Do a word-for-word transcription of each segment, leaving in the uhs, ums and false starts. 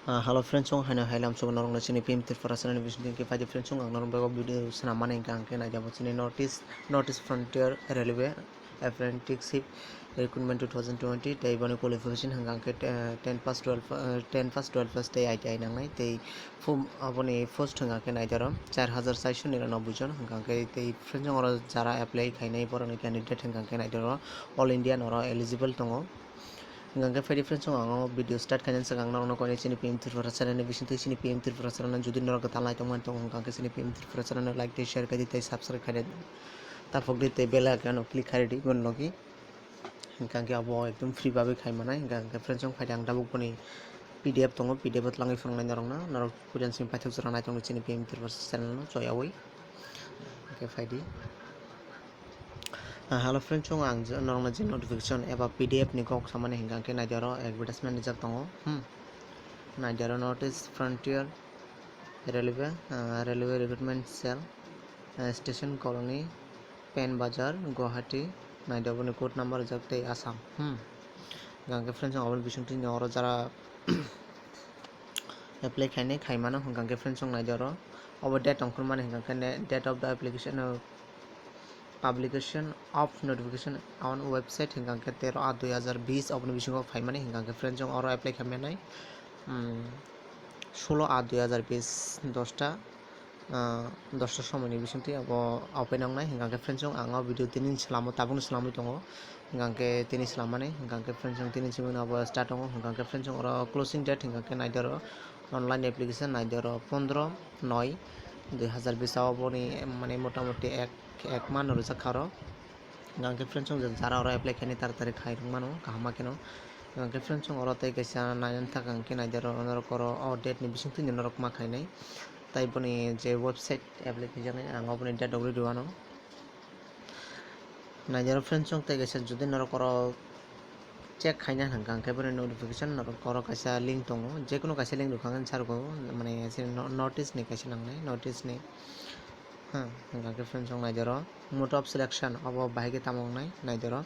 Ah, hello friends, chong haino hailam chong norok no chini P M Tripura channel ni bising thank you. Phaidi friends, chong ang norok bego video swnam mani hingka hingke naijabo chini North East, North East Frontier Railway apprenticeship recruitment two thousand twenty tei boni qualification hingka hingke, eh, ten pass, twelve, eh, ten pass, twelve pass tei I T I nangnai tei phum aboni post hingka hingke naijaro char hajar chairso nirano bujon hingka hingke tei friends, chong oro jara apply khainai borokni candidate hingka hingke naijaro all India norok eligible tongo. Hingka hingke phaidi friends, chong ang o video start khainani swkang norokno koinai chini P M Tripura channel ni bising twi chini P M Tripura channel no jodi norok kwtal nai tongmani tongo hingka hingke chini P M Tripura channel no like tei share khaidi tei subscribe khaidi taphok di tei bell icon no click khaidi boni logi. Hingka hingke abo ekdom free bagwi khai manai hingka hingke friends, chong phaidi ang tabuk boni P D F tongo, P D F o twlangwi phwrwngnai norokno, norok puila simi paithak jora nai tongdi chini P M Tripura channel no choyawi. Hingke phaidi. Ah, hello friends, chong ang je, norokno je notification eba P D F ni kok samani hingka hingke naidi oro advertisement rijak tongo. Hmm. Naidi oro North East Frontier Railway, ah, Railway Recruitment Cell, ah, Station Colony, Pen Bazar, Guwahati. Naidi oboni code number rijak tei Assam. Hmm. Hingka hingke friends, chong aboni bising twi oro jara apply khainai khaimano hingka hingke friends, chong naidi oro obo date tongkhormani hingka hingke ne-, date of the application, uh, publication of notification on website hingka hingke tero aat dui hazar bis oboni bisingo phaimani hingka hingke friends, chong oro apply khaimani, um, solo aat dui hazar bis dosta, ah, dosta somoini bisingtwi abo open wngnai hingka hingke friends, chong ang o video tini swlamo tabukno swlamwi tongo hingka hingke tini swlammani hingka hingke friends, chong tini swimano abo start wngo hingka hingke friends, chong oro closing date hingka hingke naidi oro online application naidi oro pondro noi dui hazar bis o boni mane motamoti ek, ek mano rijak kha oro. Hingke friends, chong jara oro apply khainai taratari khai rwk mano kaham ma kheno. Hingke friends, chong oro tei kaisa nainani thaka hingke naidi oro norok oro o date ni bisingtwi norok ma khainai. Tai boni je website apply khaijaknai ang oboni date rok rwdi ano. Naidi oro friends, chong tei kaisa jodi norok oro check khaina hingka hingke boni notification norok oro kaisa link tongo, jekunu kaisa link rwkha hingke sarugo mane North East ni kaisa nangnai, North East ni. Ha, hingka hingke friends, chong naidi oro mode of selection obo bahai khe tamo wngnai naidi oro.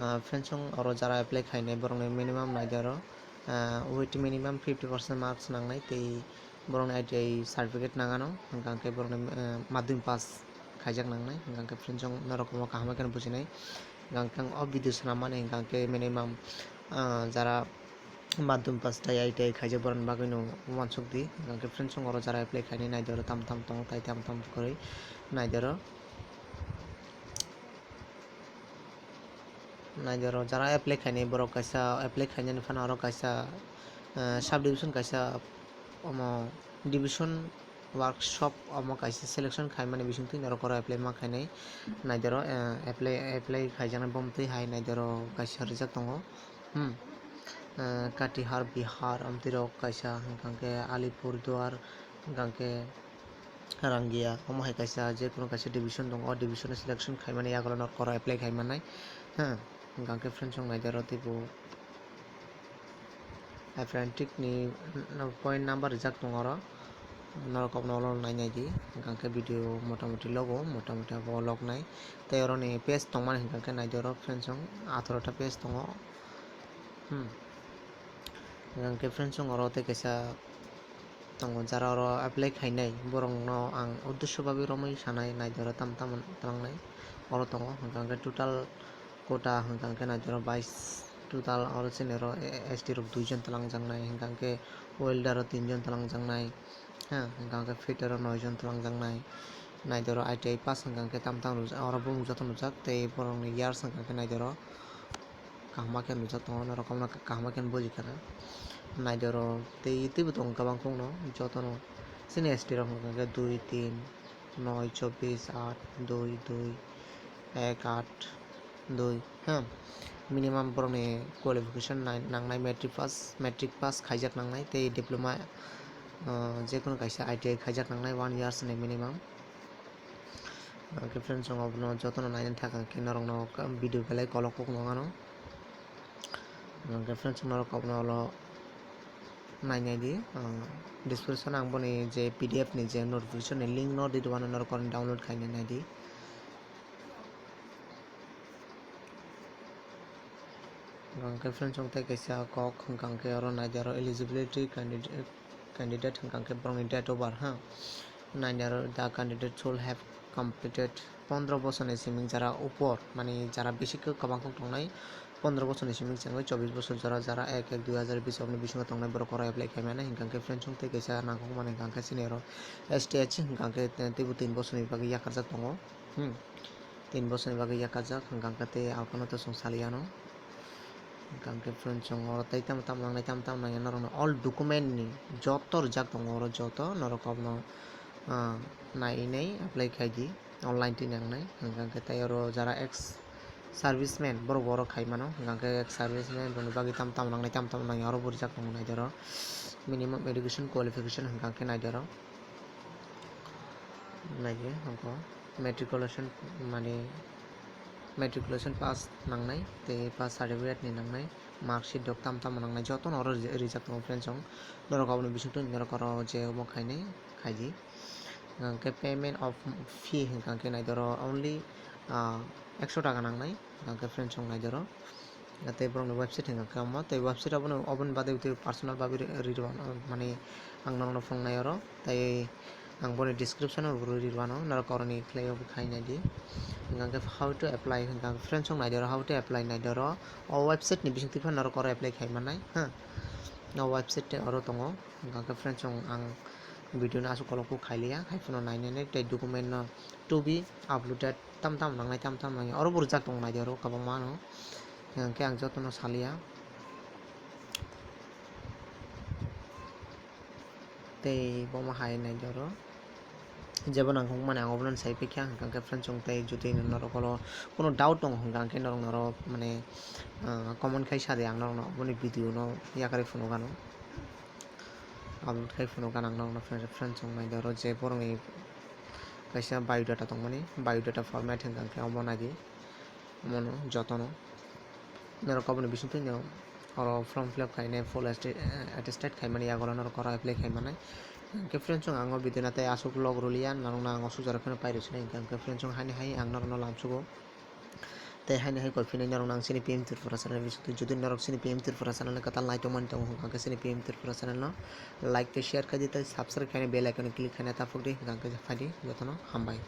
Ah, friends, chong oro jara apply khainai borokni minimum naidi oro, ah, with minimum fifty percent marks nangnai tei borokni I T I certificate nangano hingka hingke borokni, ah, madhyamik pass khaijak nangnai hingka hingke friends, chong norok omo kaham khe bujinai hingka hingke ang o video swnam mani hingka hingke minimum, ah, jara madhyamik pass tei I T I khaijak borokni bagwino uansuk di. Hingka hingke friends, chong oro jara apply khainai naidi oro tam tam tongo tai tam tam kwrwi naidi oro. Naidi oro jara apply khainai borok kaisa apply khainani phano oro kaisa, eh, subdivision kaisa omo division workshop omo kaisa selection khaimani bisingtwi norok oro apply ma khainai. Naidi oro, eh, apply, apply khaijaknai bomtwi hai naidi oro kaisa rijak tongo. Hmm. Eh, Katihar, Bihar, amtwi rok kaisa, hingka hingke Alipurduar, hingka hingke Rangia, omo hai kaisa, jekunu kaisa division tongo, o division o selection khaimani yagulo norok oro apply khaimanai. Ha, hingka hingke friends, chong naidi oro teibo apprentice ni point number rijak tongo oro. Norok obono olo nainai di, hingka hingke video motamoti logo, motamoti abo log nai. Tei oroni page tongmani hingka hingke naidi oro friends, chong atharo ta page tongo. Hmm. Hingke friends, chong oro tei kaisa tongo, jara oro apply khainai borokno ang uddesyo bagwi romwi sanai, naidi oro tamo tamo twlangnai oro tongo, hingka hingke total quota hingka hingke naidi oro bais, total oro chini oro S T rok duijon twlangjaknai, hingka hingke welder o tinjon twlangjaknai, ha, hingka hingke fitter o noijon twlangjaknai, naidi oro I T I pass hingka hingke tamo tamo oro bumung joto nujak, tei borokni years hingka hingke naidi oro. Kaham khe nujak tongo, norok omono kaham khe buji khana. Naidi oro tei, teibo tongo kwbang khungno, jotono chini S T rok hwnkha khe dui, tin, noi, chobbish, aat, dui, dui, ek, aat, dui, ha. Minimum borokni qualification nai-, nangnai matric pass, matric pass khaijak nangnai tei diploma, ah, jekunu kaisa I T I khaijak nangnai one years ni minimum. Hwnkhe friends, chwng obono jotono naina thaka khe norokno video belai kolok kok nung ano. Hwnkhe friends, norok obono ulo nainai di, ah, description ang boni je P D F ni je notification ni link no di duano norok download khaina nai di. Hwnkhe friends, chwng tei kaisa kok hwnkhe oro naidi oro eligibility candidate, candidate hwnkhe borokni date of birth ha. Naidi oro the candidate should have completed pondro bosorni simi jara upor, mani jara bisi kwbang kok tongnai, pondro bosorni simi chengwi chobbish bosor jora, jara ek ek dui hazar bish oboni bisingo tongnai borok oro apply khaimani. Hwnkhe friends, chwng tei kaisa nangkukmani hwnkhe chini oro S T H hwnkhe teibo tin bosorni bagwi yakarjak tongo. Hmm. Tin bosorni bagwi yakarjak hwnkhe tei abono to chwng saliya no. Hwnkhe friends, chwng oro tei tamo tamo nangnai, tamo tamo nangya norokno all document ni joto rijak tongo oro joto, norok abono, ah, naiwi nai apply khai di, online twi nangnai. Hwnkhe tei oro jara ex serviceman borok bo oro khai mano, hwnkhe ex serviceman rokni bagwi tamo tamo nangnai, tamo tamo nangya oro bo rijak tongo naidi oro. Minimum education qualification hwnkhe naidi oro. Naidi hwnkhe matriculation, mani matriculation pass nangnai, tei pass certificate ni nangnai, mark sheet rok tamo tamo nangnai, jotono oro ri-, rijak tongo friends, chwng norok aboni bisingtwi norok oro je omo khainai khaidi. Hwnkhe payment of fee hwnkhe naidi oro only, ah, ekso taka nangnai, hwnkhe friends, chwng naidi oro. Tei borokni website hwnkhe omo, tei website abono, oboni bagwi tei personal bagwi ri-, rirwano, mani ang norokno phunuknai oro, tei ang boni description o bo rwi rirwano, norok oroni khlaiwi bo khai naidi. Hwnkhe how to apply hwnkhe friends, chwng naidi oro how to apply naidi oro. O website ni bisingtwi phano norok oro apply khai mannai ha. O website tei oro tongo, hwnkhe friends, chwng ang video no aswk kolok kho khailiya, hai phano nainani tei document no to be uploaded tam tam nangnai, tam tam nangnai, oro bo rijak tongo naidi oro kwbangma no. Hwnkhe ang jotono saliya. Tei bomo hai naidi oro. Jebo nangkukmani ang obono sai phikha, hwnkhe friends, chwng tei jodi norok oro kono doubt tongo hwnkhe norok norok mane, ah, comment khai sadi, ang norokno oboni video no yakarwi phunukgano. Upload khai phunukgano ang norokno friends, friends, chwng naidi oro je borokni kaisa biodata tongmani, biodata format hwnkhe omo naidi, omono jotono norok aboni bisingtwi no oro form fill up khainai, full atti-, attested khaimani yago norok oro apply khaimanai. Hwnkhe friends, chwng ang o video no tei aswk log rwliya, norokno ang o sujaro phano pairwi sinai, hwnkhe friends, chwng haini hai ang norokno lamsugo. Tei haini hai koi phino norokno ang chini P M Tripura channel bisingtwi, jodi norok chini P M Tripura channel ni kwtal naitongmani tongo hwnkhe chini P M Tripura channel no like tei share khaidi tei subscribe khaina bell icon o click khaina taphokdi, hwnkhe phaidi jotono hambai.